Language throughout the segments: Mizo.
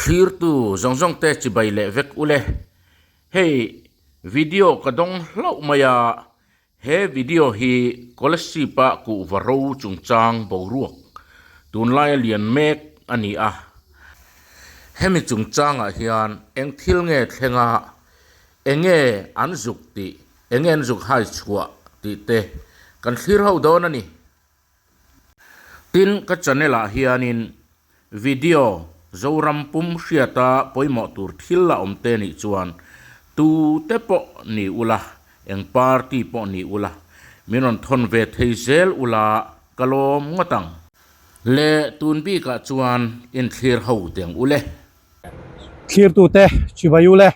Thlirtu zawng zawng te chibai leh vek ule. Hei video ka dawng hlauh mai a, he video hi Kolasib a kuhva ro chungchang boruak tunlaia lian mek a ni a. Hemi chungchangah hian eng thil nge thleng a, enge an zuk tih, enge an zuk hai chhuah tih te kan thlir ho dawn a ni. Tin, ka channel ah hianin video Zoram pum hriata pawimawh tur thil la awm te nih chuan tu te pawh ni ula, eng party pawh ni ula, min rawn thawn ve thei zel ula ka lawm ngawt ang. Le tun bikah chuan inthlir ho teng ule. Thlirtute chibai ule.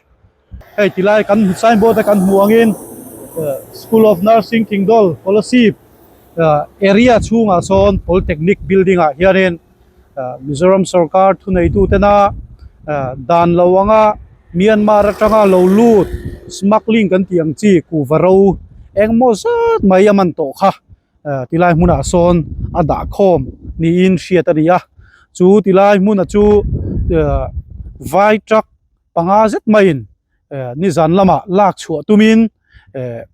Hei tilai kan signboard a kan hmuh angin School of Nursing Thingdawl Kolasib area chhungah sawn Polytechnic building ah hianin Mizoram sorkar thuneitu tena dan lo anga Myanmar atanga lo lut smuggling kan tih ang chi kuhva ro engmaw zat mai a man tawh kha tilai hmunah sawn a dah khawm niin hriat a ni a chu tilai hmuna chu vai truck panga zet maiin eh nizan lamah lak chhuah tumin eh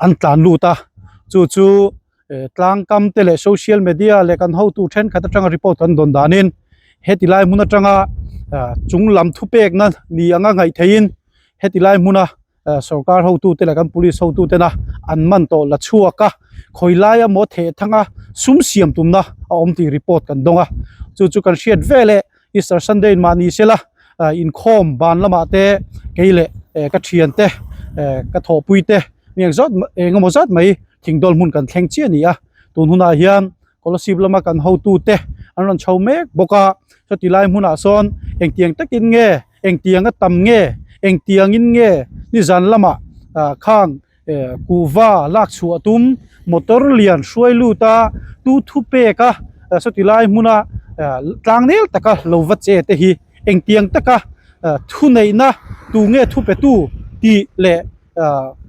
an tlan lut a chu chu eh tlang kam te leh social media leh kan hotu thenkhat atanga report kan dawn danin heti lai hmun atanga ah chung lam thupekna ni anga ngaih theihin heti lai hmuna ah sorkar hotu te leh kan police hotu tena an man tawh la chhuak a khawi laia maw theh thanga sum siam tumna a awm tih report kan dawng a chu chu kan hriat veleh Easter Sunday in mahni sela inkhawm ban lamah te kei leh ka thian te ka thawhpui te mi eng zat eng emaw zat mai thingdawl hmun kan thleng chiah a ni a tun hunah hian Kolasib lama kan hotu te an rawn chho mek bawk a chuti lai hmunah sawn engtiang takin nge engtiang a tam nge engtiangin nge nizan lamah khang Kuhva lak chhuah tum motor lian hruai lut a tu thu pek a sawti lai hmuna tlang nel taka lo va che te hi engtiang taka thu neihna tu nge thu pe tu tih leh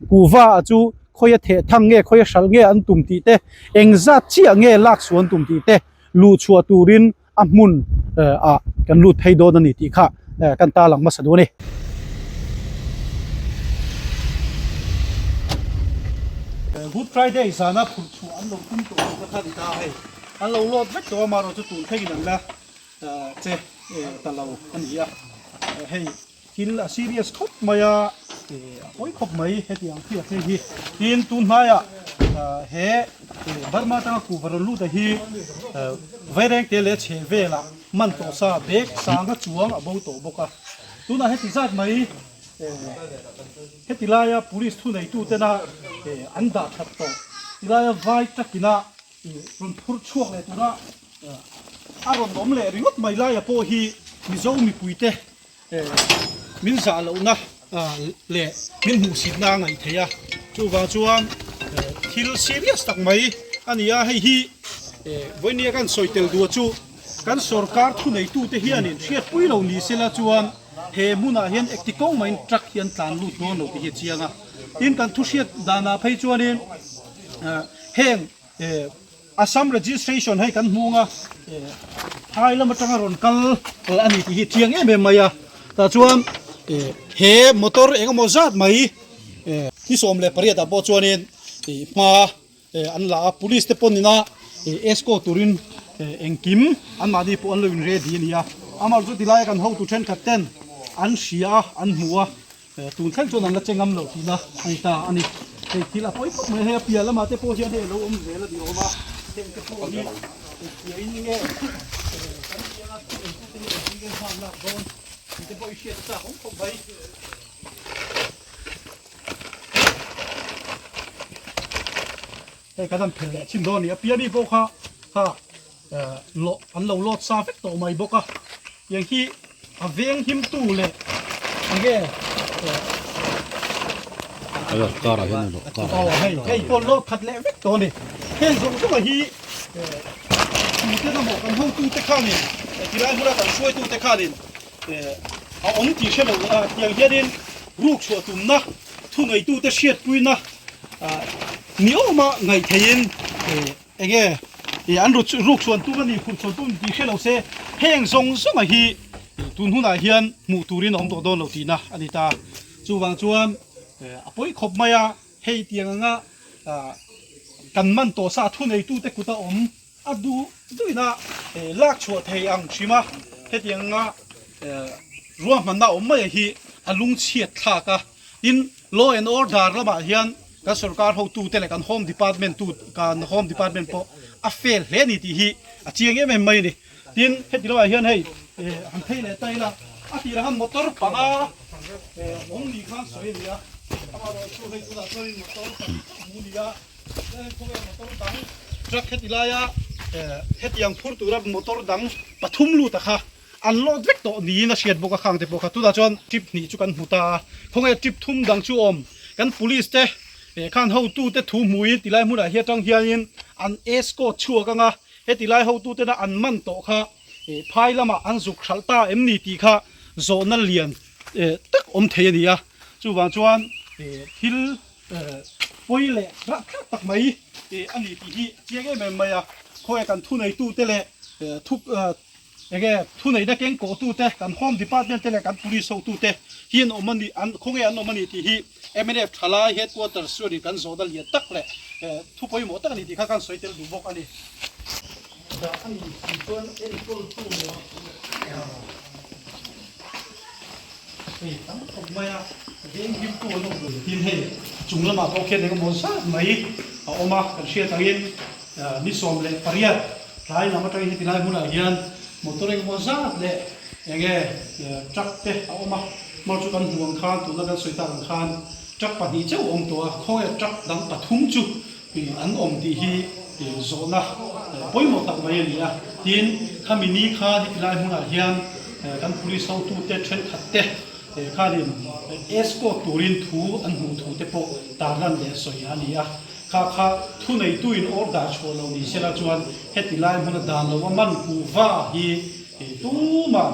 kuhva ah chu khawia theh thang nge khawia hralh nge an tum tih te engzat chiah nge lak chhuah an tum tih te luh chhuah turin a hmun ah kan lut phei dawn a ni tih kha kan ta lang hmasa duh a ni. Good Friday zana phurh chhuah an lo tum tawh lo kha ni ta hei an lo load vek tawh a amaherawh chu tun thlengin an la che ta lo a ni a hei. Thil a serious khawp mai a, a pawi khawp mai hetiang thil a thleng hi. Tin, tun hnaiah he Burma atanga kuhva rawn lut a hi Vairengte leh chheh velah man tawh sa bag sanga chuang a bo tawh bawk a. Tunah heti zat mai heti laia police thuneitu tena an dah that tawh tilaia vai takina rawn phurh chhuak leh tura a rawn awm leh ringawt mai laia pawh hi Mizo mipuite Min zah lohna leh min hmuhsitna a ngaih theih a, chuvang chuan thil serious tak mai a ni a, hei hi vawinia kan sawi tel duh chu kan sorkar thuneitute hianin hriatpui lo ni sela chuan he hmunah hian engti kawng mahin truck hi an tlan lut dawn lo tih hi a chiang a, tin kan thu hriat danah phei chuanin heng Assam registration hei kan hmung a, phai lam atanga rawn kal a ni tih hi chiang em em mai a, tah chuan he motor eng emaw zat mai ni 18 ah pawh chuanin hma an la a, police te pawn ina escort turin engkim anmahni pawh an lo in ready a ni a, amaherawhchu tilai a kan hotu thenkhat ten an hria a an hmu a. Tun thleng chuan an la che ngam lo tihna a ni ta a ni. Hei thil a pawi khawp mai a, hei a piah lamah te pawh hian hei a lo awm zel a ni awm a, heng te pawh hi engtiangin nge kan pianga thu engtute hi engtin nge hman lak dawn tih te pawh i hriat chak awm khawp mai. Hei kan han phelh leh chhin dawn a ni, a piah mi pawh kha kha lawh an lo lawt sa vek tawh mai bawk a tiang hi a veng him tu leh enge kar ah hian a lawh kar aw hei hei pawh lawt khat leh vek tawh a ni heng zawng zawng ah hi tute emaw kan hotu te khanin tilai hmuna kan hruaitu te khanin a awm tih hre lo tiang hianin ruk chhuah tumna thuneitu te hriatpuina ni awma ngaih theihin Enge ih an ruk chhuan tum a ni, phurh chhuan tum tih hre lo se, heng zawng zawng a hi Tun hunah hian hmuh turin a awm tawh dawn lo tihna a ni ta. Chuvang chuan a pawi khawp mai a, hei tiang anga kan man tawh sa thuneitute kuta awm a duh duhina lak chhuah thei ang hrim a, hetiang anga ruahmanna awm mai hi a lungchhiat thlak a. Tin, law and order lamah hian kan sorkar hotute leh kan home department tu kan home department pawh a fail hle a ni tih hi a chiang em em mai a ni. Tin, heti lamah hian hei han phei leh ta ila, a tirah khan motor panga awm ni khan sawi a ni a, amaherawhchu hei tunah chuanin motor pahnih chauh hmu a ni a, khawvel motor dang truck heti laia hetiang phur tura motor dang pathum lut a kha an load vek tawh niin a hriat bawk a, khang te pawh kha tunah chuan trip hnih chu kan hmu ta a, khawnge trip thum dang chu awm kan police te khan hotute thu hmuin tilai hmunah hi atang hianin an escort chhuak anga. Heti lai hotutena an man tawh kha phai lamah an zuk hralh ta em ni tih kha zawhna lian tak awm thei a ni a. Chuvang chuan thil pawi leh rahthlak tak mai a ni tih hi a chiang em em mai a. Khawi kan thuneitute leh thu Enge thuneihna keng kawhtute, kan Home Department te leh kan Police hotute hi an awm a ni, an khawnge an awm a ni tih hi mnf thalai Headquarters chuanin kan zawhna lian tak leh thu pawimawh tak a ni tih kha kan sawi tel duh bawk a ni. Dah a ni tih chuan enkawltu hei tam khawp mai a, venghimtu an awm lo. Tin hei chung lamah pawh khian engemaw zat mai a awm a, kan hriat angin ni 18 Tlai lam atangin heti lai hmunah hian motor engemaw zat leh enge truck te a awm a, hmar chu kan hmuh ang khan tuna kan sawi tak ang khan truck pahnih chauh a awm tawh a, khawnge truck dang pathum chu an awm tih hi zawhna pawimawh tak mai a ni a. Tin, khami ni khan heti lai hmunah hian kan police hotute thenkhat te khanin escort turin thu an hmuh thu te pawh tarlan leh sawi a ni a. Kha kha thuneituin order chhuah lo ni sela chuan heti lai hmuna dan lo a man kuhva hi tuman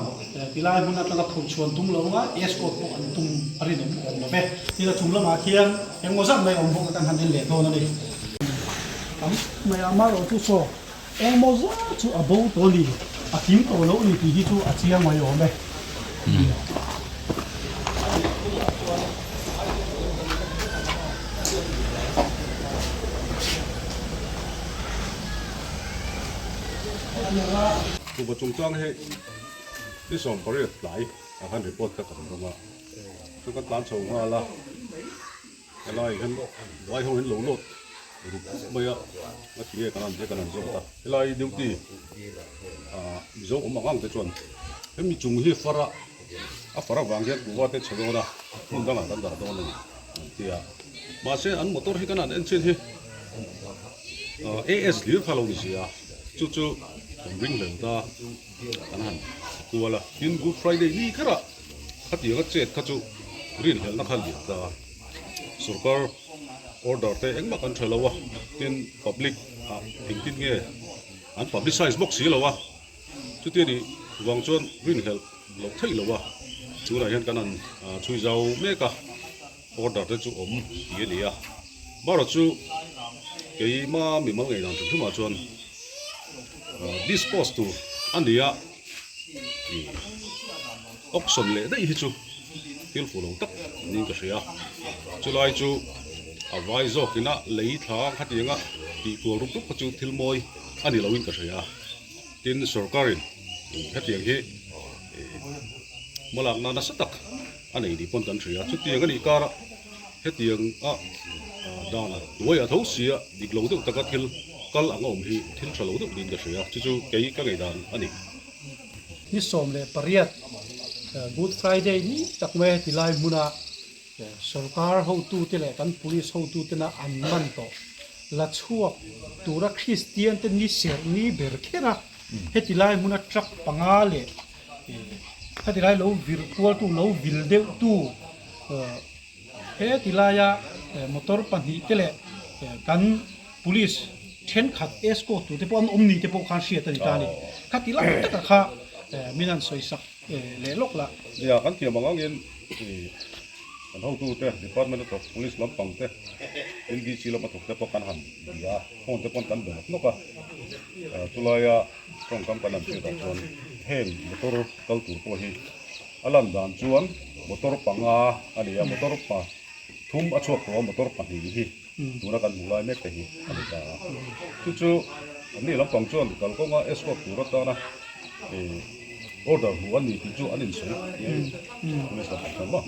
ti lai hmun atanga phurh chhuan tum lo anga escort pawh an tum a rinawm awm lo ve. Tin a chung lamah khian engmaw zat mai awm bawk a kan han en leh dawn a ni. Tam mai a amaherawh chu saw engmaw zat chu a bo tawh a ni, a kim tawh loh a ni tih hi chu a chiang mai awm e. Kuhva chungchang hi ni 18 tlai ah khan report kha kan rawng a, chu kan tlan chho nghal a, helai hian vai ho in lo load ruk ruk mai a, a ti nge kan han kan han zawt a, helai duty ah Mizo awm ang ang te chuan hemi chung hi far a. A far avang hian kuhva te chhe dawn a, hmun dangah kan dah dawn a ni an ti a. Mahse an motor hi kan han en chin hi AS hlir kha lo ni si a, chu chu kan ring hlel ta kan han kual a. Tin Good Friday ni kherah khatianga chet kha chu rinhlelhna kha lian ta a, sorkar order te engmah kan tha lo a, tin public ah engtin nge an publicise bawk si lo a. Chutia nih vang chuan rinhlelh loh theih lo a, tunah hian kan han chhui zau mek a, order te chu awm tih a ni a. Marawh chu keima mimal ngei dan hrim hrimah chuan dispose tur a ni a, auction leh daih hi chu thil fuh lo tak niin ka hria. Chulai chu a vai zawkina lei thla khatianga tih kual rup rup kha chu thil mawi a ni loin ka hria. Tin, sorkarin hetiang hi hmalakna nasa tak a nei ni pawn kan hria. Chutiang a nih karah hetiang a dan hnuaiah tho sia dik lo deuh taka thil kal ang a awm hi thil tha lo deuh niin ka hria. Chu chu kei ka ngaihdan a ni. Ni 18, Good Friday ni tak mai heti lai hmuna Sorkar hotute leh kan police hotutena an man tawh la chhuak tura Kristian te ni serh ni ber kher a, heti lai hmuna truck panga leh heti lai lo vir kualtu lo vil deuhtu heti laia motor pahnih te leh kan police thenkhat escort tute pawh an awm ni te pawh khan hriat a ni ta a ni. Khati lai taka kha min han sawisak leh lawk la. Nia, kan thiam ang angin kan hotute, department a thawk, police lampang te, NDC lama thawk te pawh kan han bia a, phone te pawn kan be nawk nawk a, chulaia tawngkam kan han hriat ah chuan. Heng motor kal tur pawh hi a lan dan chuan motor panga a ni a, motor pa thum a chhuak tawh a, motor pahnih hi tuna kan hmuh lai mek te hi a ni ta a. Chu chu anni lampang chuan kalkawnga escort tur atana ih order hmuh a ni tih chu an insawi police lampang chuan maw.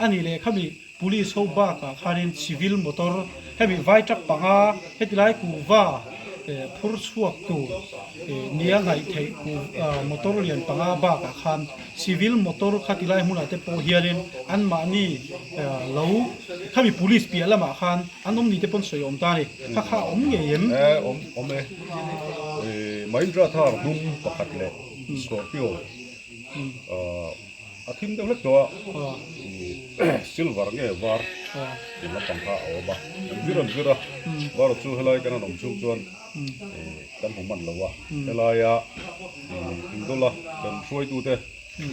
A nih leh khami Police ho bakah khanin civil motor hemi vai truck panga heti lai kuhva phur chhuak tur nia ngaih theih motor lian panga bakah khan civil motor kha ti lai hmunah te pawh hianin anmahni lo khami police piah lamah khan an awm ni te pawn sawi awm ta a ni kha kha a awm ngei em? Awm awm e Mahindra Thar dum pakhat leh Scorpio A thim deuh hlek tawh a, silver nge var tih lampang kha a awm a, an vir an vir a, var chu helai kan han awm chhung chuan kan hmu hman lo a, helaia Indawla kan hruaitute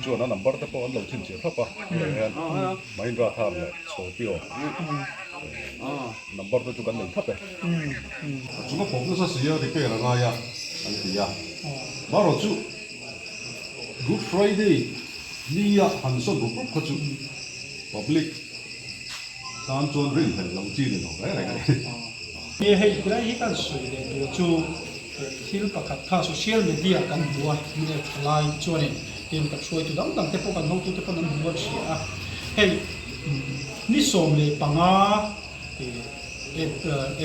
chuan a number te pawh an lo chhinchhiah thlap a, helaiah hian Mahindra Thar leh Scorpio number te chu kan nei thlap e. A chunga pawp nasa si a repair a ngai a an ti a, marawh chu. Good Friday nia han sawn rup rup kha chu public tan chuan rinhlelh lo chi ni lo reng reng a ni. Ni hei tilai hi kan sawi leh tur chu thil pakhat kha social media kan hmu a, mine thalai chuanin tin kan hruaitu dang dang te pawh kan hotute pawn an hmu a hria a, hei ni 15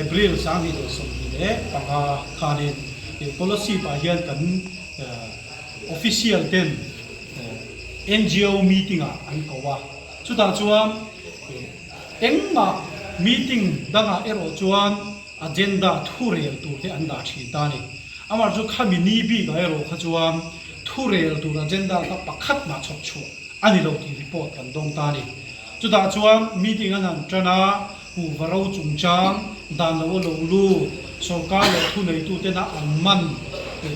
April 2025 khanin Kolasib ah hian kan official ten NGO meeting ah an ko a, chutah chuan engmah meeting dangah erawh chuan agenda thurel tur te an dah thin ta a ni. Amah chu khami ni bikah erawh kha chuan thurel tur agenda kha pakhat mah chhawp chhuah a ni lo tih report kan dawng ta a ni. Chutah chuan meeting an han tan a, kuhva ro chungchang, dan lo a lo lut, sorkar leh thuneitutena an man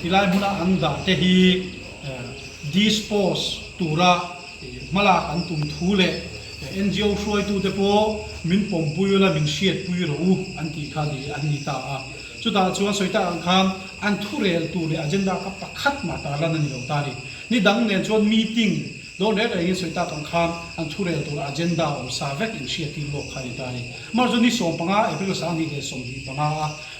tilai hmuna an dah te hi dispose tura hmalak an tum thu leh NGO hruaitute pawh min pawmpui ula min hriatpui rawh u an tih kha ni an ni ta a. Chutah chuan sawi tak ang khan an thurel tur leh agenda kha pakhat mah tarlan a ni lo ta a ni. Ni dang nen chuan meeting Dawn reng rengin sawi tak ang khan an thurel tur agenda awm sa vek in hriat tir lawk kha a ni ta a ni. March chu ni 15 April 2025 a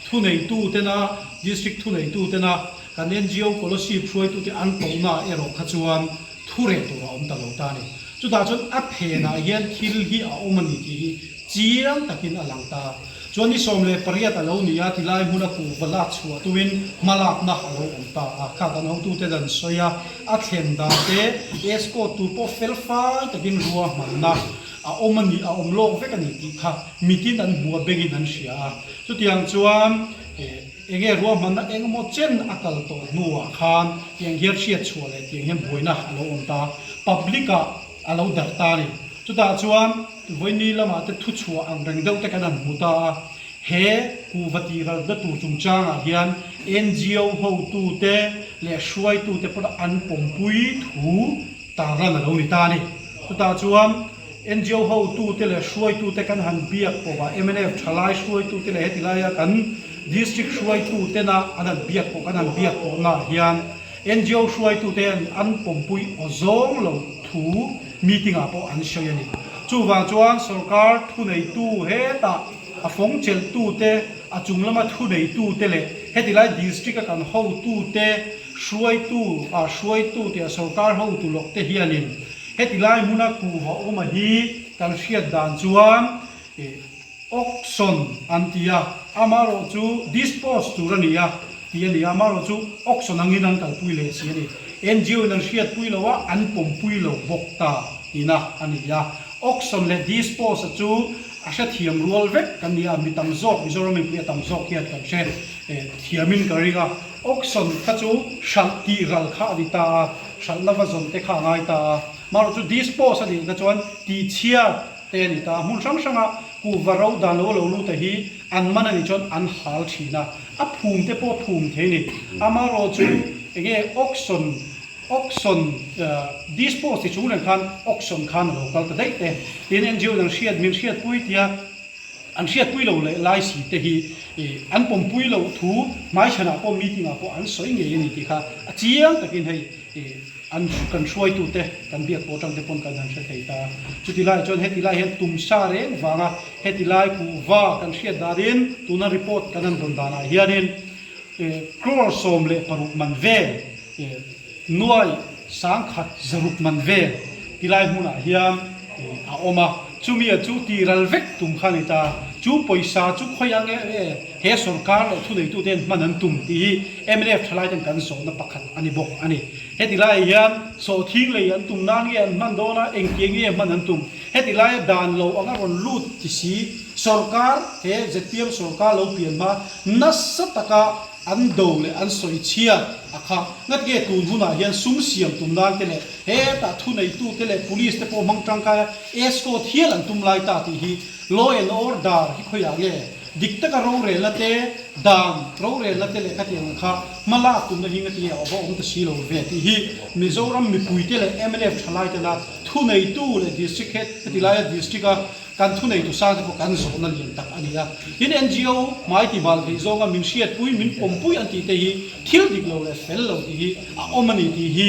thuneitu tena District thuneitu tena kan NGO Kolasib hruaitute an kohna erawh kha chuan thurel tur a awm ta lo ta a ni. Chutah chuan a phenah hian thil hi a awm a ni tih hi chiang takin a lang ta. Chuan ni 18 a lo ni a, tilai hmuna kuhva lak chhuah tuin hmalakna a lo awm ta a. Kha kan hotute dan sawi a, a thlen dan te, escort tur pawh fel fai takin ruahmanna a awm a ni, a awm lawk vek a ni tih kha mitin an hmu a, bengin an hria a. Chutiang chuan eng nge ruahmanna eng emaw chen a kal tawh hnuah khan tiang hian hriat chhuah leh tiang hian buaina a lo awm ta a, public-ah a lo darh ta a ni. Chutah chuan Vawiini lamah te thuchhuah ang reng deuh te kan han hmu ta a, he kuhva tih ralna tur chungchangah hian NGO hotute leh hruaitute pawh an pawmpui thu tarlan a lo ni ta a ni. Chutah chuan NGO hotute leh hruaitute kan han biak pawh a, mnf thalai hruaitute leh heti laia kan district hruaitutena an han biak pawh kan han biak pawhnaah hian NGO hruaitute hian an pawmpui aw zawng lo thu meeting ah pawh an sawi a ni. Chuvang chuan sorkar thuneitu hetah a fawng chelhtute, a chung lama thuneitute leh heti lai district a kan hotute hruaitu ah hruaitu tih sorkar hotu lawk te hianin heti lai hmuna kuhva awm a hi kan hriat dan chuan Auction an ti a, amaherawh chu dispose tur a ni a tih a ni a, amaherawh chu auction angin an kalpui leh si a ni. NGO in an hriatpui lo a, an pawmpui lo bawk ta tihna a ni a. Auction leh dispose a chu a hrethiam rual vek kan ni a, mi tam zawk Mizoram mipui a tam zawk hian kan hre thiamin ka ring a. Auction kha chu hralh tih ral kha a ni ta a, hralh lova zawn te kha a ngai ta a, amaherawh chu dispose a nih kha chuan tihchhiat te a ni ta. Hmun hrang hranga kuhva ro dan lo lo lut a hi an man a nih chuan an hal thin a, a phum te pawh a phum thei a ni. Amaherawh chu enge auction auction dispose ti chung reng khan auction khan a lo kal ta daih te. Tin NGO in an hriat min hriatpui tia. An hriatpui lo leh lai si te hi an pawmpui loh thu hmaichhanah pawh meeting ah pawh an sawi ngei a ni tih kha a chiang takin hei an kan hruaitute kan biak pawh atang te pawn kan han hre thei ta. Chuti laiah chuan heti lai hian tumsa reng vanga heti lai kuhva kan hriat danin tuna report kan han dawn danah hianin crore 16 man vel Nuai 1000 zaruk man vel tilai hmunah hian a awm a, chumia chu ti ral vek tum kha a ni ta. Chu pawisa chu khawi ang e he sorkar leh thuneitute hian hman an tum tih hi mnf thalaiten kan zawhna pakhat a ni bawk a ni. Heti laiah hian sawhthing lei an tum nan nge an hman dawn a, engtiang nge hman an tum? Heti laia dan lo anga rawn lut ti si sorkar he zpm sorkar lo pian hma nasa taka An do leh an sawi chhiat a kha. Ngatinge tun hunah hian sum siam tum nan te leh hetah thuneitu te leh police te pawh hmang tangkai a escort hial an tum lai ta tih hi law and order hi khawiah nge dik taka rorelna te dan rorelna te leh khatiang ang kha hma lak tumna hi ngatinge a va awm ta si lo ve tih hi Mizoram mipui te leh mnf thalai tena thuneitu leh district head heti laia district a Kan thuneitu sang te pawh kan zawhna lian tak a ni a. Tin, NGO hmai ti bal theih zawnga min hriatpui, min pawmpui an tih te hi thil dik lo leh fel lo tih hi a awm a ni tih hi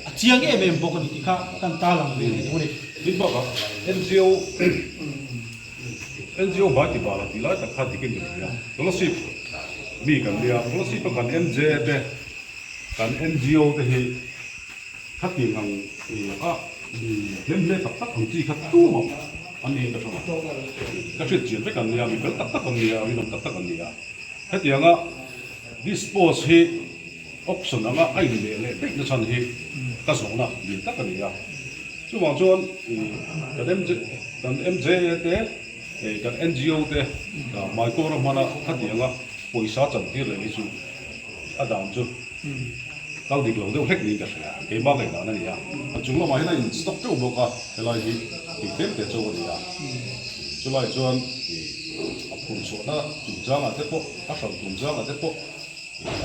a chiang em em bawk a ni tih kha kan tarlang ve leh duh a ni. Tin bakah NGO NGO hmai ti bal a tih lai tak kha dik in ka hria. Fellowship mi kan nia, fellowship a kan MJA te, kan NGO te hi Khatiang ang a mi hlemhle tak tak ang chi kha tumah an niin ka hre lo. Ka hriat chian vek an nia, mi fel tak tak an nia, rinawm tak tak an nia. Hetianga dispose hi option anga a inleh leh daih na chhan hi ka zawhna lian tak a ni a. Chuvang chuan kan MJ kan MJA te kan NGO te hmaikawr a hmana khatianga pawisa chantir leh hi chu a dan chu kal dik lo deuh hlek niin ka hria, keimah ngaihdan a ni a, a chung lamah hian a in stock teuh bawk a, helai hi tih tlem te chauh a ni a, chulai chuan a phur chhuahna chungchangah te pawh a hralh chungchangah te pawh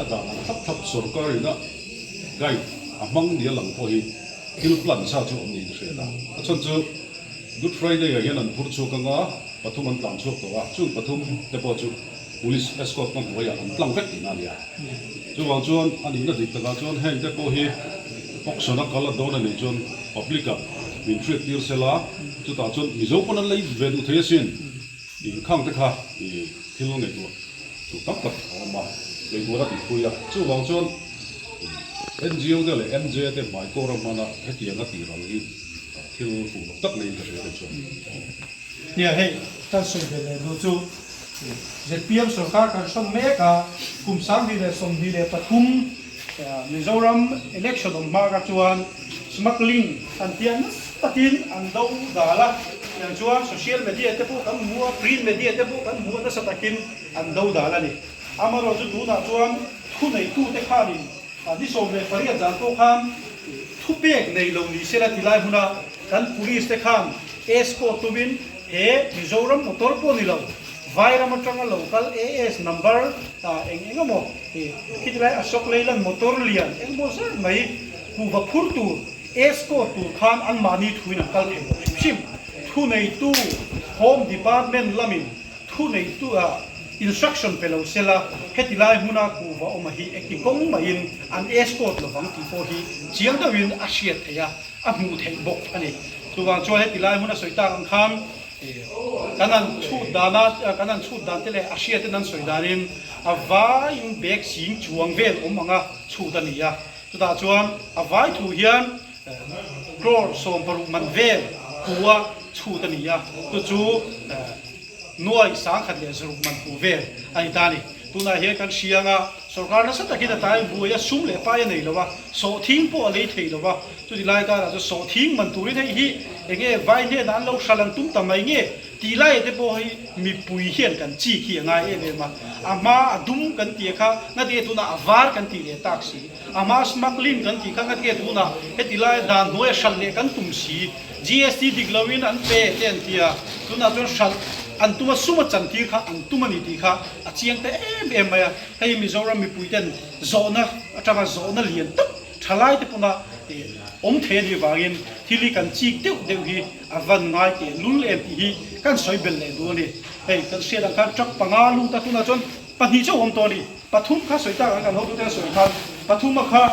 a dan ang thlap thlap sorkar ina guide a hmang nia lang pawh hi thil plan sa chu awm niin ka hriat a, a chhan chu Good Friday ah hian an phur chhuak anga pathum an tlan chhuak tawh a, chung pathum te pawh chu Police escort na hnuaiah an tlang vek tihna a ni a. Chuvang chuan a nihna dik takah chuan heng te pawh hi auction a kal a dawn a nih chuan public ah min hriat tir se la, chutah chuan Mizo pawn an lei ve duh thei asin tih khang te kha thil ngaihtuah tur tam tak a awm a, ngaihtuahna a tihpui a. Chuvang chuan NGO te leh MJ te hmaikawr a hmana hetiang a tih ral hi thil fuh lo tak neiin ka hria kei chuan. Nia hei kan sawi ve leh duh chu zpm sorkar kan hrawn mek a, kum 2023 Mizoram election awm hma kha chuan smuggling an tia nasa takin an do dal a, tiang chuan social media te pawh kan hmu a, print media te pawh kan hmu a nasa takin an do dal a ni. Amaherawhchu tunah chuan thuneitute khanin ni 18 zan pawh khan thupek nei lo ni sela ti lai hmuna kan police te khan escort tumin he Mizoram motor pawh ni lo Vairam atanga lo kal AS number eng eng emaw khiti lai Ashok Leyland motor lian eng emaw zat mai kuhva phur tur escort tur khan anmahni thuin an kal thei lo hrim hrim. Thuneitu Home Department lamin Thuneitu ah instruction pe lo sela, heti lai hmuna kuhva awma hi engti kawng mahin an escort lovang tih pawh hi chiang deuhin a hriat theih a, a hmuh theih bawk a ni. Chuvang chuan heti lai hmuna sawi tak ang khan kan han chhut dana kan han chhut dan te leh a hriatin an sawi danin a vaiin bag sing chuang vel awm anga chhut a ni a, chutah chuan a vai thu hian Crore 60 man vel hu a chhut a ni a, chu chu nuai 1006 man hu vel a ni ta a ni. Tunah hian kan hria anga sorkar nasa takin a tain buai a, sum leh pai a nei lo a, sawhthing pawh a lei thei lo a, chuti lai karah chuan sawhthing man turin hei hi eng nge vai hnenah an lo hral an tum ta mai nge tih lai te pawh hi mipui hian kan chik hi a ngai em em a, a hma a dum kan tih kha ngati nge tunah a var kan tih leh tak si. A hma smuggling kan tih kha nge tunah heti laia dan hnuaia hralh leh kan tum si, GST dik loin an pe te an ti a, tunah chuan hralh an tum a, sum a chantir kha an tum a ni tih kha a chiang ta em em mai a, hei Mizoram mipui ten zawhna atanga zawhna lian tak Thalai te pawna awm thei a nih vangin thil hi kan chik deuh deuh hi a van ngai teh lul em tih hi kan sawi belh leh duh a ni. Hei kan hriat ang khan truck panga lut a tunah chuan pahnih chauh awm tawh a ni. Pathum kha sawi tak ang kan hotute an sawi khan pathum a kha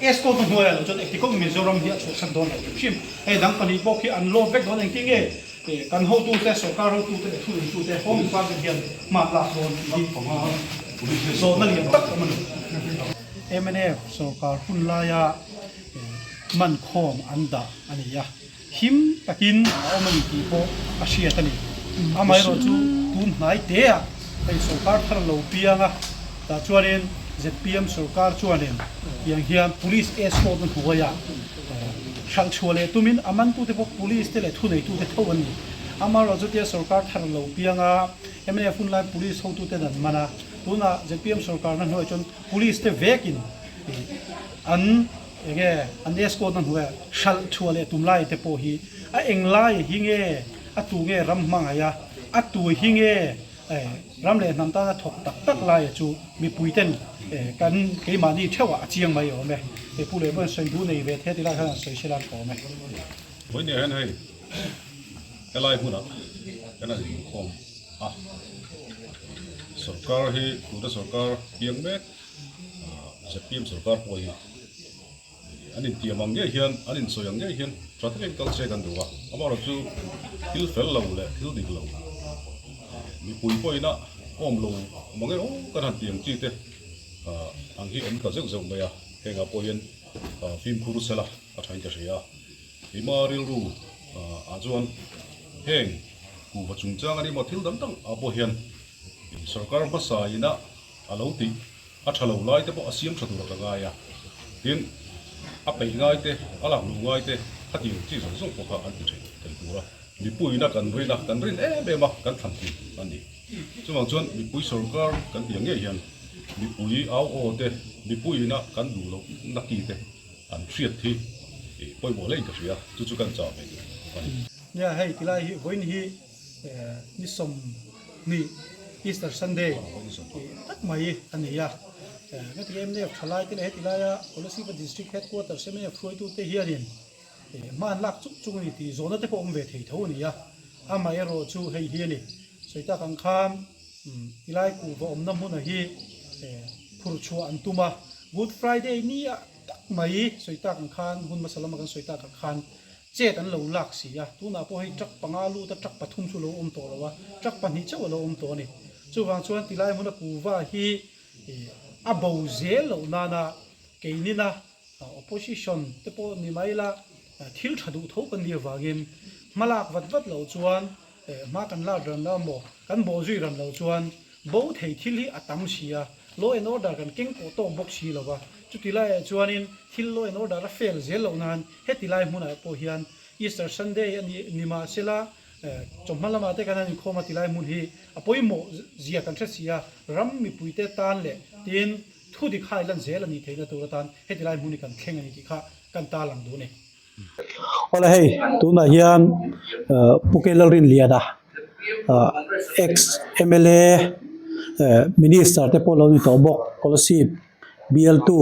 escort na hnuaiah lo chuan engti kawng Mizoram hi a chhuahsan dawn lo hrim hrim. Hei dang pahnih pawh khi an load vek dawn engtin nge kan hotute sorkar hotute leh thuneitute Home Department hian hma an lak dawn tih hi zawhna lian tak awm a ni. Mnf sorkar hun laia man khawm an dah a ni a, him takin a awm a ni tih pawh a hriat a ni. Amaherawhchu tun hnai teah hei sorkar thar lo piang a, tah chuanin zpm sorkar chuanin tiang hian police escort na hnuaiah hralh chhuah leh tumin a mantute pawh police te leh thuneitute tho an ni. Amaherawhchu tia sorkar thar lo piang a, mnf hun lai police hotuten an man a, tunah zpm sorkarna hnuaiah chuan Police te vekin an enge an escort na hnuaiah hralh chhuah leh tum lai te pawh hi a eng lai hi nge a tu nge ram hmangaih a, a tu hi nge ram leh hnam tana thawk tak tak laia chu mipui ten kan keimahni theuhah a chiang mai awm e. Hei pu leh pawhin sawi duh nei ve the ti lai khan an sawi sela an tawm e. Vawiin hian hei helai hmunah kan han inkhawm a, sorkar hi tuna sorkar piang mek zpm sorkar pawh hi an intiam ang ngei hian an insawi ang ngei hian tha takin kal se kan duh a, amaherawhchu thil fel lo leh thil dik lo mipui pawhin a awm lo mang e aw kan han ti ang chi te ang hi awm ta zeuh zeuh mai a, hengah pawh hian fimkhur sela a thain ka hria a. Keimah rilru ah chuan heng kuhva chungchang a ni maw thil dang dang ah pawh hian sorkar hmasa ina a lo tih a tha lo lai te pawh a siam tha tur a ka ngai a, tin a peih ngai te a lak luh ngai te khatiang chi zawng zawng pawh kha an ti thei thei tur a, mipuiin a kan rin a kan rin em em a kan thlan thin a ni. Chuvang chuan mipui sorkar kan tih ang ngei hian mipui au aw te mipuiin a kan duh loh na ki te An hriat hi pawimawh hle in ka hria, chu chu kan chah ve duh a ni. Nia hei tilai hi vawiin hi ni 20 Easter Sunday tih tak mai a ni a, heti mnf thalai te leh heti laia Kolasib District Headquarters mnf hruaitute hianin hma an lak chuk chuk a ni tih zawhna te pawh awm ve thei tho a ni a, amaherawhchu hei hi a ni sawi tak ang khan tilai kuhva awmna hmuna hi phurh chhuah an tum a, Good Friday ni ah tak mai sawi tak ang khan hun hmasa lama kan sawi tak ah khan chet an lo lak si a, tunah pawh hei truck panga lut a truck pathum chu lo awm tawh lo a, truck pahnih chauh a lo awm tawh a ni. Chuvang chuan tilai hmuna kuva hi a bo zel loh nana keinina opposition te pawh ni mai ila thil tha duh tho kan nih avangin hmalak vat vat loh chuan hma kan lak ran lo maw kan bawhzui ran loh chuan Bo thei thil hi a tam si a, law and order kan keng pawh tawk bawk si lo va, chuti laiah chuanin thil law and order a fail zel loh nan heti lai hmunah pawh hian Easter Sunday a ni ni mahsela chawhma lamah te kan han inkhawm a ti lai hmun hi a pawimawh zia kan hre si a, ram mipuite tan leh tin thu dik hai lan zel a nih theihna tur atan heti lai hmun hi kan thleng a ni tih kha kan tarlang duh a ni. Awle hei tunah hian Pu Kelalrinliana ex mla minister te pawh lo ni tawh bawk Kolasib bialtu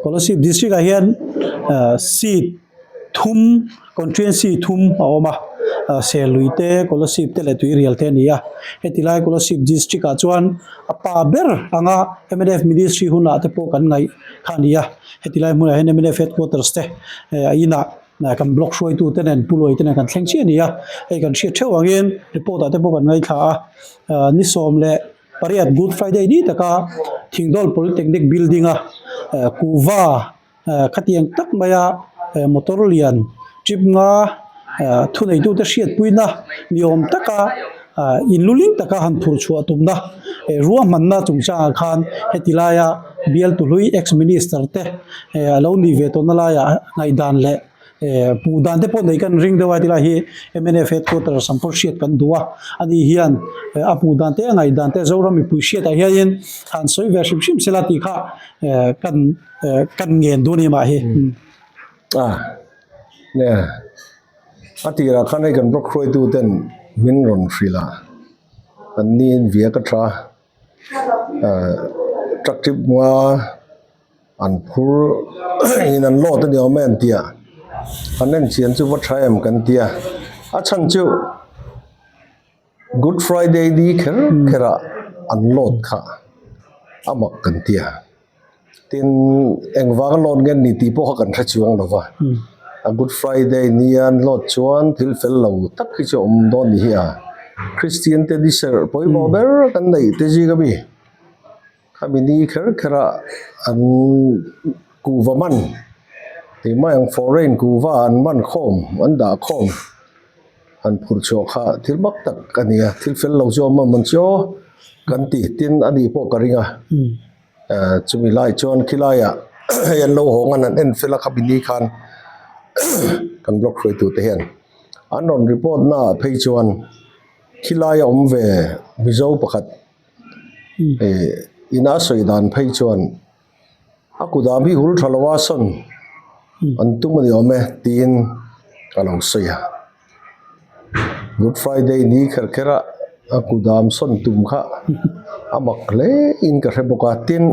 Kolasib district ah hian seat thum constituency thum a awm a Serlui te Kolasib te leh Tuirial te a ni a heti lai Kolasib district ah chuan a pa ber anga mnf ministry hunah te pawh kan ngaih kha a ni a. Heti lai hmunah hian mnf headquarters te a inah kan block hruaitu te nen Pu Luai te nen kan thleng chiah a ni a, hei kan hriat theuh angin report ah te pawh kan ngaithla a, ni 18 Good Friday ni taka Thingdawl Polytechnic building a kuhva khatiang tak maia motor lian trip nga thuneitute hriatpuina ni awm taka inluling taka han phur chhuah tumna ruahmanna chungchangah khan heti laia bialtu hlui ex minister te a lo nih ve tawhna laiah ngaihdan leh hmuh dan te pawh nei kan ring deuh a tilai hi mnf headquarters ang pawh hriat kan duh a ani hian a hmuh dan te a ngaihdan te Zoram mipui hriatah hianin han sawi ve hrim hrim sela tih kha kan kan ngen duh a ni mah hi. Nge a tirah khan hei kan block hruaitu ten min rawn hrilh a an ni in viak a tha ahh truck trip nga. An phur in an load a ni awm e an ti a, an en chian chu va tha em kan ti a, a chhan chu Good Friday ni kher kher ah an load kha a mak kan ti a, tin engvang a load nge ni tih pawh kha kan hre chuang lo va, a Good Friday ni a an load chuan thil fel lo tak hi chu a awm dawn ni hi a, Christian te ni serh pawimawh ber kan neih te zing ami. Khami ni kher kher a an kuhva man tih mai ang foreign kuhva an man khawm an dah khawm han phurh chhuah kha thil mak tak a ni a thil fel lo chu a awm a man chu aw kan ti tin a nih pawh ka ring a eh chumi lai chuan khilaiah hei an lo hawng a an en fel a khami ni khan kan block hruaitu te hian an rawn report na ah phei chuan khilai a awm ve Mizo pakhat. Ih ina sawi dan phei chuan a kut ah mi hul tha lo a sawn an tum a ni awm e tiin a lo sawi a good friday ni kher kher a a kut am sawn tum kha a mak hle in ka hre bawk a tin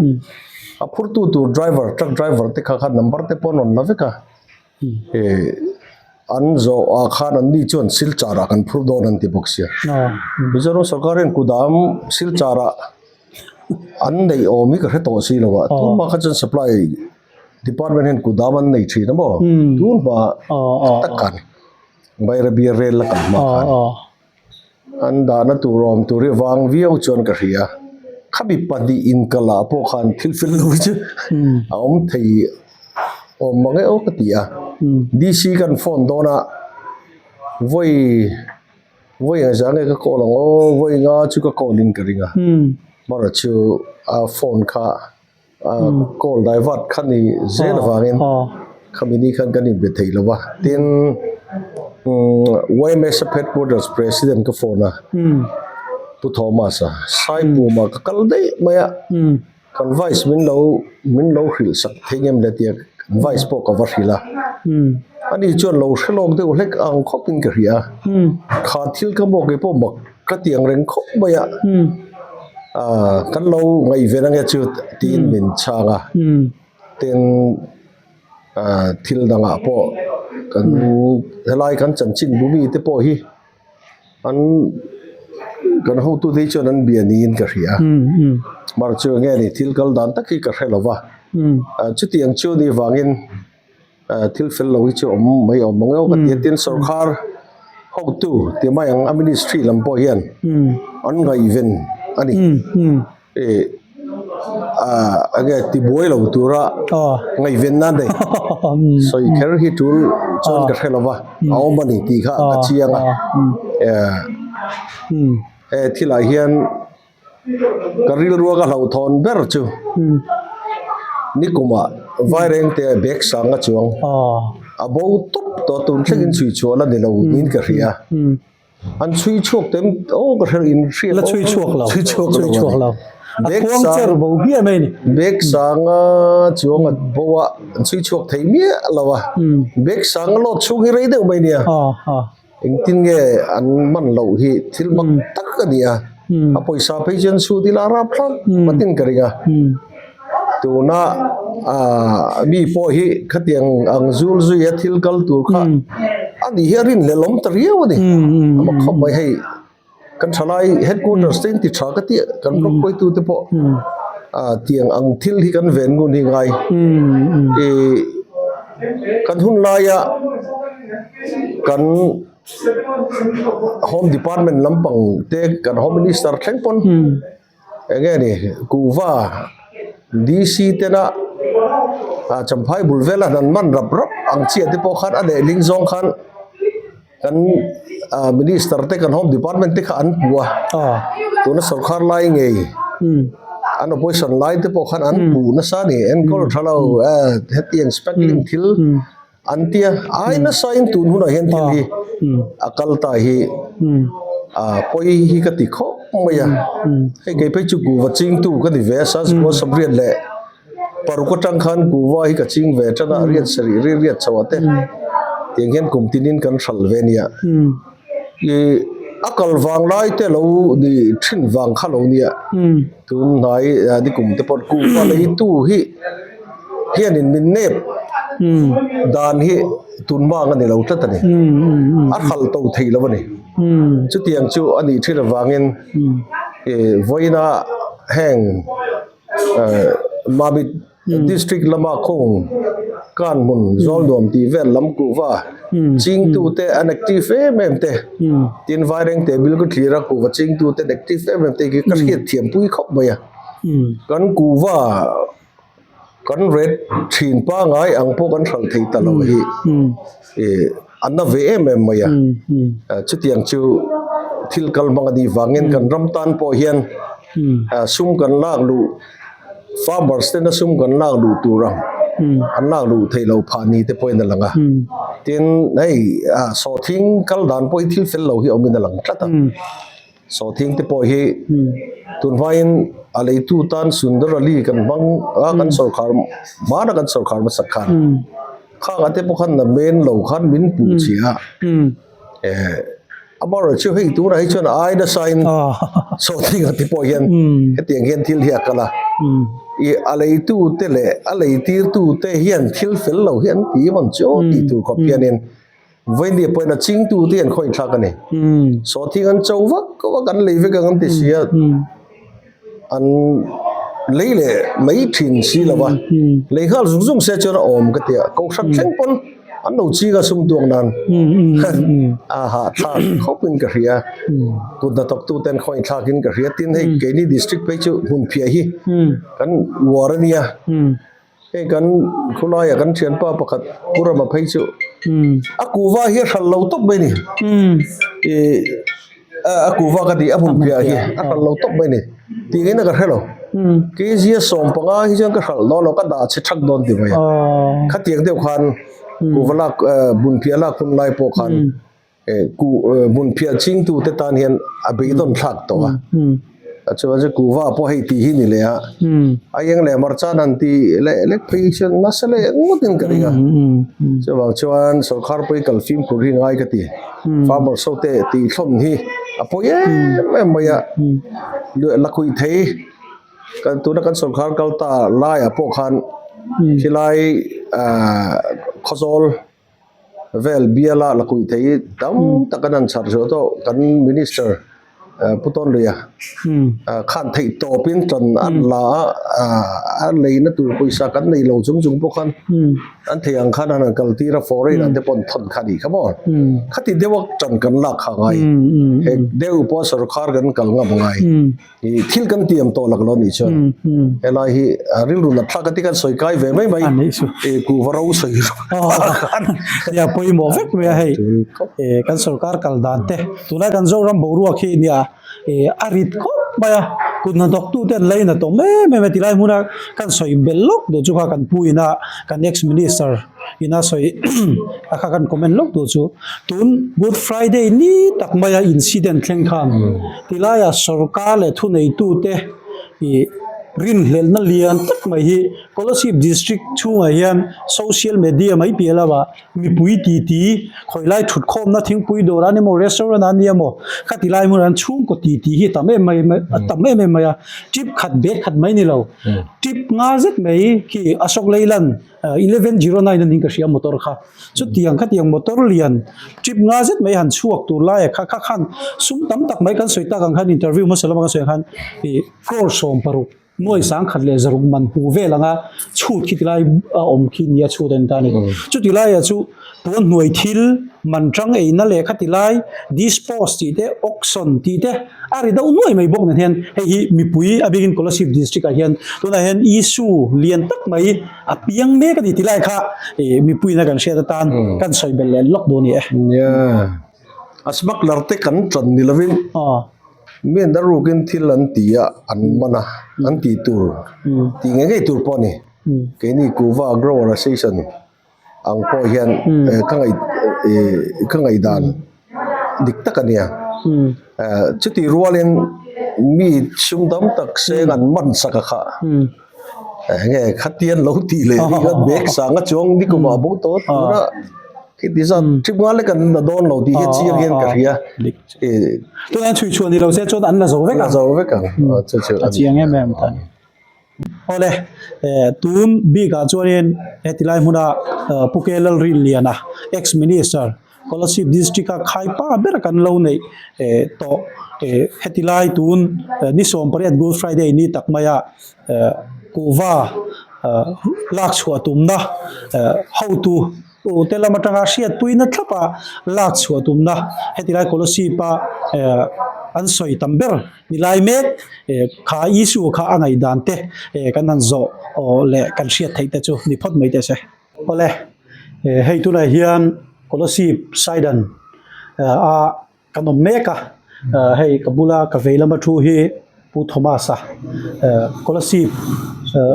a phur tu tur driver truck driver te kha kha number te pawh an rawn la vek a. Ih an zawh ah khan an ni chuan silchar ah kan phur dawn an ti bawk sia. Mizoram sorkar hian kudam silchar ah an neih awm hi ka hre tawh si lo a, tunhma kha chuan supply department hian kudam an nei thin a maw tunhma tak khan Bairabi rel a kal hma khan. An dahna tur awm tur hi vang viau chuan ka hria. Khami pahnih inkalh ah pawh khan thil fel lo hi chu a awm thei awm mang e aw ka ti a. DC kan phone dawn a vawi vawi engzah nge ka call ang aw vawi nga chu ka call in ka ring a. Amaherawhchu chu a phone kha Call divert kha ni zel avangin khami ni khan kan inbe thei lo va, tin YMS headquarters president ka phone a, Pu Thomas a, Saipuma ka kal daih mai a, kan vice min lo min lo hrilh sak thei ngem le tia vice pawh ka va hrilh a, ani chuan lo hre lawk deuh hlek ang khawpin ka hria a, kha thil ka maw keipawh mak ka ti ang reng khawp mai a. Aaa kan lo ngaihven ange chu tiin min chhang a tin aaa thil dangah pawh kan helai kan chanchin bu mi te pawh hi an kan hotu te hi chuan an bia niin ka hria mar chu enge ni thil kal dan tak hi ka hre lo va chutiang chu ni vangin. Thil fel lo hi chu awm mai awm ang emaw ka ti a, tin sorkar hotu ti mai ang a ministry lam pawh hian an ngaihven a ni. Ih ah enge tibuai lo tura ngaihven nan nei sawi kher hi tul chuan ka hre lo va, a awm a ni tih kha ka chiang a. He thilah hian Ka rilrua ka hlauhthawn ber chu nikumah Vairengte bag sang a chuang a bo tawp tawh a tun thlengin chhui chhuah la ni lo niin ka hria an chhui chhuak te aw ka hre in hria la chhui chhuak lo chhui chhuak chhui chhuak lo a khuang cher bo hmiah mai ni bag sang a chuang a bo a an chhui chhuak thei miah lo a bag sang a lawt chhung hi rei deuh mai nia. Engtin nge an man loh hi thil mak tak a ni a, a pawisa phei chuan chhut ila a rap thlak patin ka ring a. Tuna aaa mi pawh hi khatiang ang zul zui a thil kal tur kha a nih hi a rinhlelh awm ta riau a ni. A mak khawp mai hei kan thalai headquarters te in ti tha ka tih kan block hruaitu te pawh aaa tiang ang thil hi kan ven ngun hi ngai. Ih kan hun laia kan home department lampang te kan home minister thleng pawn eng nge ni kuhva DC tena ah champhai bul vela an man rap rap ang chiah te pawh khan a lehling zawng khan kan ah minister te kan home department te kha an hmu a tuna sorkar lai ngei an opposition lai te pawh khan an hmu nasa a ni enkawl tha lo eh hetiang specling thil an tia ai nasa in tun hunah hian thil hi a kal ta hi ah pawi hi ka ti khawp mai a hei kei phei chu kuhva chingtu ka ni ve a saskhua sabriat leh Paruk atang khan kuhva hi ka ching ve tan a, riat sarih ri riat chho ah te tiang hian kum tinin kan hral ve nia. Ih a kal vang lai te lo ni thin vang kha lo nia. Tun hnai ni kum te pawh kuhva leitu hi. hianin min nep dan hi tun hma ang a ni lo tlat a ni. A hralh to thei lo a ni. Chutiang chu a nih thin avangin vawiina heng Mamit District lama khung kan hmun Zawlnuam tih vel lam kuhva chingtute an active em em te tin Vairengte Bilkhawthlira kuhva chingtute an active em em te khi ka hriat thiam pui khawp mai a. Kan kuhva kan ret thin pangai ang pawh kan hralh thei ta lo hi ih a na ve em em mai a. Chutiang chu thil kal hmang a nih vangin kan ram tan pawh hian sum kan lak luh farmers tena sum kan lak luh tur ang an lak luh theih loh phah ni te pawhin a lang a. Tin hei sawhthing kal dan pawh hi thil fel lo hi awmin a lang tlat a. Sawhthing te pawh hi tunhmain a leitu tan Sundarali kan hmang a kan sawrkhar hmana kan sawrkhar hmasak khan khangah te pawh khan na men lo khan min puh chhia a eh amaherawhchu chu hei tunah hi chuan a ai nasa in sawhthing ah te pawh hian hetiang hian thil hi a kal a ih a leitu te leh a leitirtu te hian thil fel lo hi an ti vawn chu tih tur khawp hianin Vawinia pawhin a chingtu te hian khawih thlak a ni. Sawhthing an cho vak vak an lei vek ang an ti si a, an lei leh mai thin si lo va, lei nghal zung zung se chuan a awm ka ti a, kohhran thleng pawn an lo ching a sum tuang nan a hahthlak khawpin ka hria, kut hnathawk tu ten khawih thlakin ka hria, tin hei keini district phei chu hmunphiah hi kan uar a nia. Hei kan khawlaia kan thianpa pakhat Pu Rama phei chu a kuhva hi a hralh lo tawp mai a ni. Ih a kuhva ka tih a hmun piah hi a hralh lo tawp mai a ni. Tih ngeiin a ka hre lo. Kg a 15 hi chuan ka hralh dawn lo ka dah chhe thak dawn ti mai a. Khatiang deuh khan kuhva lak hmun piah lak hun lai pawh khan Hmunphiah chingtute tan hian a beidawn thlak tawh a, chuan chu kuhva pawh hei tih hi ni leh a, a eng leh hmarcha an ti leh lek phei chuan nasa leh ngawtin ka ring a, chuvang chuan sawrkar pawh hi kal fimkhur hi ngai ka ti, farmers ho te tih thlawn hi a pawi em em mai a, lakhuih thei kan tuna kan sawrkar kal ta laiah pawh khan khilai ahh khawzawl. Vel biala la kuih thei hi tam tak an han chhar zawh tawh kan minister Pu Tawnluia khan theih tawpin tan an la a, a leina tur pawisa kan nei lo chung chung pawh khan an thei ang khan an han kal tir a foreign ah te pawh an thawn kha a nih kha maw khati deuha tan kan lak kha a ngai hek deuh pawh sorkar kan kal ngam a ngai. Ih thil kan tiam tawh lak lo nih chuan helai hi rilru nat thlak a ti kan sawi kai ve mai mai ih kuhva ro sawi nia pawimawh vek mai a hei ih kan sorkar kal dan te tunlai kan Zoram boruak hi nia ih a rit khawp mai a kut hnathawk tu te an la in a tawm em em a tilai hmuna kan sawi belh lawk duh chu kha kan pu ina kan ex minister ina sawi a kha kan comment lawk duh chu tun good friday ni tak maia incident thleng khan tilaiah sorkar leh thuneitute ih rinhlelhna lian tak mai hi Kolasib district chhungah hian social media mai piah lamah mipui titi khawilai thutkhawmna thingpui dawr an emaw restaurant an nia maw kha tilai hmunah hian chhungkaw titi hi a tam em mai a tam em em mai a trip khat bag khat mai ni lo trip nga zet mai khi Ashok Leyland 1109 a ning ka hria motor kha chutiang khatiang motor lian trip nga zet mai han chhuak tur laia kha kha khan sum tam tak mai kan sawi tak ang khan interview hmasa lama kan sawi ang khan ih crore 60 nuai 10 leh 6 man hmu vel anga chhut khi tilai a awm khi nia chhut a ni ta a ni chuti laiah chu puan hnuai thil man tang eina leh khati lai dispose tih te auction tih te A ri deuh nuai mai bawk nen hian hei hi mipui a bikin Kolasib district ah hian tunah hian issue lian tak mai a piang mek a ni tih lai kha ih mipuiin a kan hriat atan kan sawi belh leh lawk duh a ni e. Nia, a smuggler te kan tan ni lovin mi an rukin thil an ti a, an man a, an tih tur tih ngei ngei tur pawh a ni. Keini Kuhva Grower Association ang pawh hian ka ngaih ka ngaihdan dik tak a nia chutih rualin mi sum tam tak seng an man sak a kha enge khatian lo tih leh hi kha bag sanga chuang nikum ah bo tawh tura khiti zat trip nga lek an la dawn lo tih hi chiang hian ka hria tunah hian chhui chhuah ni lo se chuan an la zo vek ang la zo vek ang chu chu a chiang em em ta. Awle, tun bikah chuanin heti lai hmuna Pu K Lalrinliana, Ex-Minister, Kolasib District a khaipa ber kan lo neih tawh heti lai tun ni 18 Good Friday ni tak maia kuhva lak chhuah tumna hotu te lam atanga hriatpuina thlapa lak chhuah tumna heti lai Kolasib a an sawi tam ber ni lai mek kha issue kha a ngaihdan te kan han zawh leh kan hriat theih te chu ni phawt mai teh se. Awle, hei tunah hian Kolasib Saidan a kan awm mek a, hei ka bula ka vei lama thu hi Pu Thomas-a Kolasib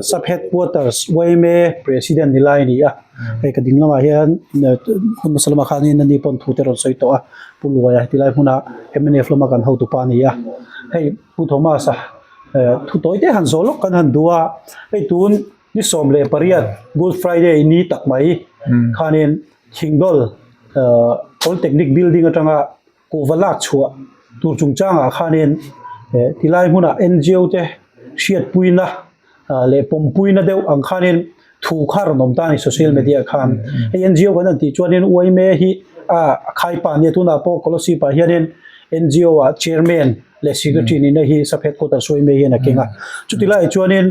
Sub Headquarters yma President ni lai a ni a, hei ka ding lamah hian hun hmasa lamah khanin ani pawn thu te rawn sawi tawh a, Pu Luaia heti lai hmuna mnf lama kan hotupa a ni a, hei Pu Thomas-a thu tawi te han zawh lawk kan han duh a, hei tun. Ni 18 Good Friday ni tak mai khanin Thingdawl Polytechnic building atanga kuhva lak chhuah tur chungchangah khanin tilai hmunah NGO te hriatpuina leh pawmpuina deuh ang khanin thu kha rawn awm ta a ni social media ah khan. Hei NGO kan han tih chuanin yma hi a khaipa a nia tunah pawh Kolasib ah hianin NGO ah chairman leh secretary nihna hi sub headquarters yma hian a keng a. Chutilaiah chuanin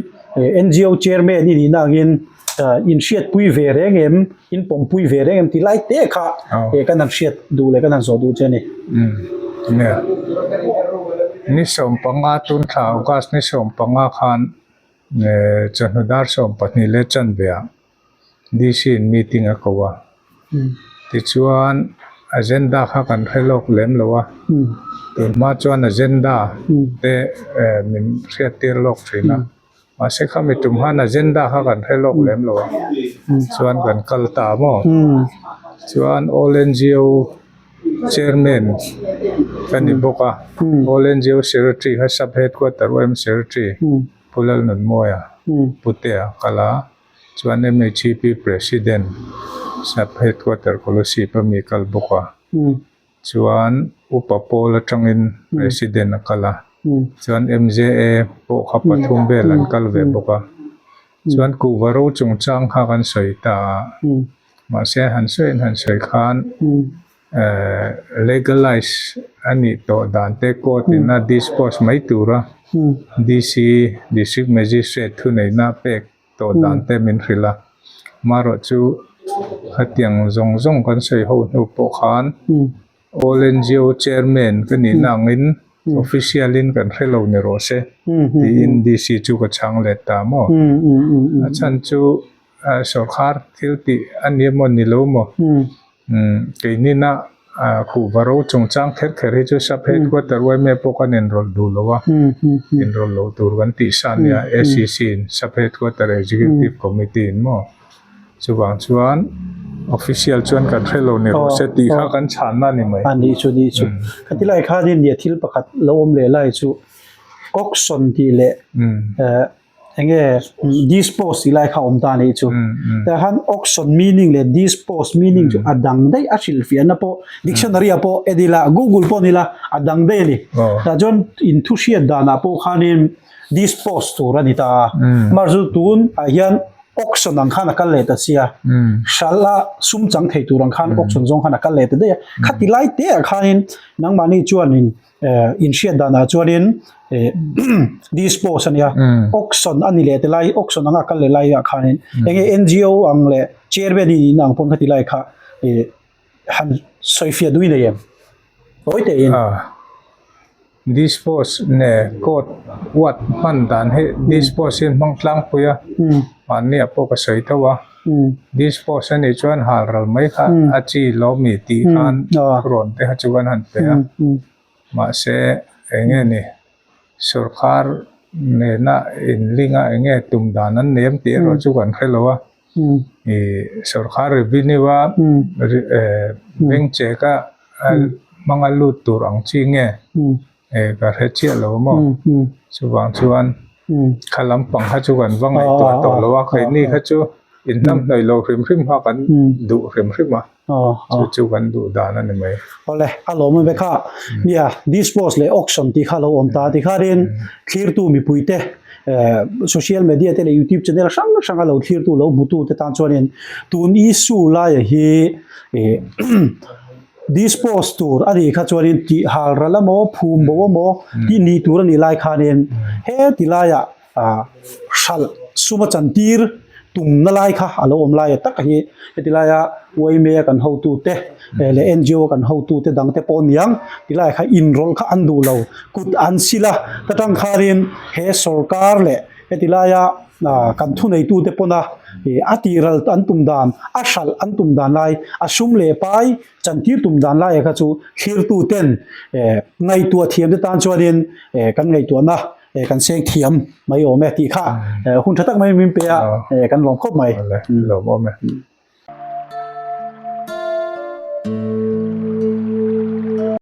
NGO chairman i nihna angin inhriatpui ve reng em, in pawmpui ve reng em tih lai te kha kan han hriat duh leh kan han zawh duh che a ni. Nia, ni 15 tun thla August ni 15 khan chawhnu dar 12 leh chanve ah DC in meeting a ko a, tichuan agenda kha kan hre lawk lem lo a, tun hma chuan agenda te min hriat tir lawk thin a, mahse khami tum khan agenda kha kan hre lawk lem lo a, chuan kan kal ta maw, chuan all NGO chairman ka ni bawk a, all NGO secretary kha sub headquarter yma secretary Pu Lalnunmawia Putea kal a. Chuan MHEP President Sub Headquarter Kolasib a mi kal bawk a, chuan Upa Pawl atangin President a kal a, chuan MJA pawh kha pathum vel an kal ve bawk a, chuan kuhva ro chungchang kha kan sawi ta a, mahse han sawiin han sawi khan legalize a nih tawh dan te court in a dispose mai tura DC District Magistrate thuneihna pek tawh dan te min hrilh a, marawh chu khatiang zawng zawng kan sawi ho hnu pawh khan All NGO Chairman ka nihna angin official in kan hre lo ni rawh se tiin DC chu ka chhang let ta maw? A chhan chu sawrkar thil tih a ni emaw ni lo maw? Keinina kuhva ro chungchang kher kher hi chu sub headquarter yma pawh kan inrawlh duh lo a, inrawlh loh tur kan tih sa nia ACC in sub headquarter executive committee in maw chuvang chuan official chuan kan hre lo ni rawh se tih kha kan chhanna a ni mai. A nih chu nih chu. Khati lai khanin nia thil pakhat lo awm leh lai chu auction tih leh enge dispose tih lai kha awm ta anih chu tah khan auction meaning leh dispose meaning chu a dang daih a hrilhfiahna pawh dictionary ah pawh en ila google pawh ni ila a dang daih a ni tah chuan in thu hriat danah pawh khanin dispose tur a ni ta a amaherawhchu tun ah hian auction ang khan a kal leh ta sia hralh a sum chang thei tur ang khan auction zawng khan a kal leh ta daih a khati lai te ah khanin nangmahni chuanin inhriat danah chuanin dispose a nia auction a ni leh ti lai auction anga kal leh lai ah khanin enge NGO ang leh chairman in in ang pawn kha ti lai kha han sawifiah duh i nei em tawi teh in. Dispose nge court what hman dan hi dispose hi an hmang tlangpui a mahni ah pawh ka sawi tho a dispose a nih chuan hal ral mai kha a chi lawmi tih khan thurawn te kha chu kan han pe a mahse eng nge ni sorkar nena inling a eng nge tum dan an nei em tih erawh chu kan hre lo a ih sorkar revenue a bank check a hmanga lut tur ang chi nge. Eh ka hre chiah lo maw? Chuvang chuan kha lampang kha chu kan va ngaihtuah tawh lo a, keini kha chu inhnamhnawih lo hrim hrim kha kan duh hrim hrim a, chu chu kan duh dan a ni mai. Awle, a lawm awm ve kha. Nia, dispose leh auction tih kha a lo awm ta. Tikhanin thlirtu mipuite. Social media te leh youtube channel hrang hranga lo thlirtu lo hmutu te tan chuanin tun issue laia hi ih dispose tur a nih kha chuanin tih hal ral emaw phum bo emaw tih nih tur a nih lai khanin he ti laiah ah hralh suma chantir tumna lai kha a lo awm lai a tak hi heti laia yma a kan hotute leh ngo a kan hotute dang te pawh aniang tilai kha inrawlh kha an duh lo kut an sil a ta tang khanin he sawrkar leh heti laia ah kan thuneitute pawna ih a tihral an tum dan a hralh an tum dan lai a sum leh pai chantir tum dan laia kha chu thlirtuten eh ngaihtuah thiam te tan chuanin eh kan ngaihtuahna. eh kan seng thiam mai awm e tih kha eh hun tha tak mai min pe a eh kan lawm khawp mai. Lawm awm e.